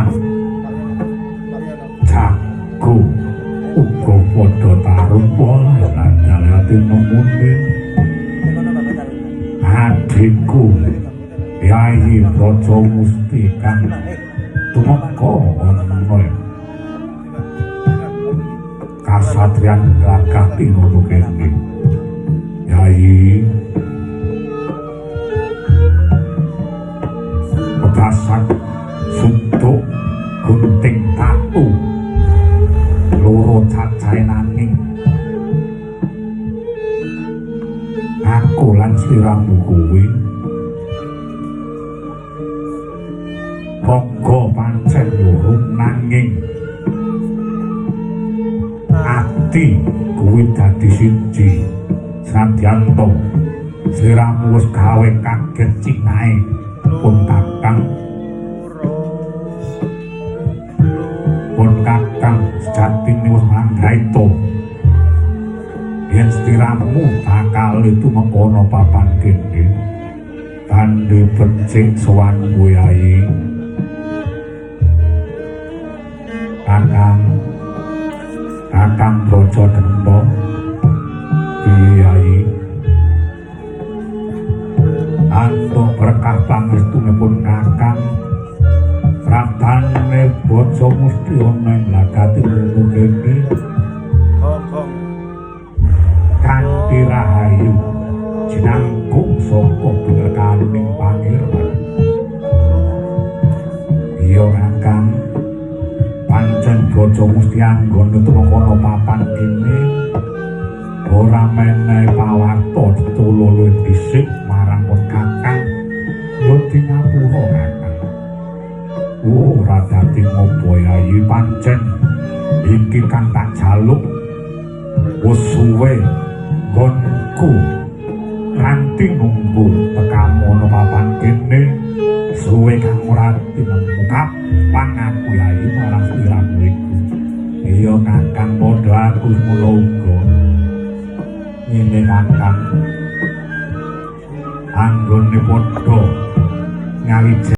Kakang Jago uga padha tarumpa lan dalate nemune adhiku Yayi Braja Musti kang tumeka ana kasatriyan glagah tinunu kene. Yayi bebasan suntuk gunting tatu loro cacahe nanging aku lan sliramu kuwi raga pancen loro nanging ati kuwi dadi siji. Senadyan to sliramu wis gawe kaget cinae pun kakang sejatine wis manggaito yen sliramu bakal tumeka papan kene. Tandhe becik sowanmu Yayi. Kakang Kakang Braja Denta piye Yayi? Antuk berkah pangestunipun Kakang pratane Braja Musti ana ing glagati ngono kene kanthi rahayu jinangkung saka binerkaning Pangeran. Iya Kakang, pancen Braja Musti anggone tumeka papan kene ora menehi pawarta tetululu dhisik marang pun Kakang. Yo dingapura Kakang. Ora dadi ngopo Yayi, pancen iki kang tak jaluk wis suwe nggonku nganti nunggu tekamu ana papan kene, suwe kang ora tinemu. Kapan aku Yayi marang sliramu iku? Iya Kakang, padha aku semono uga. Ngene Kakang, anggone padha ngawiji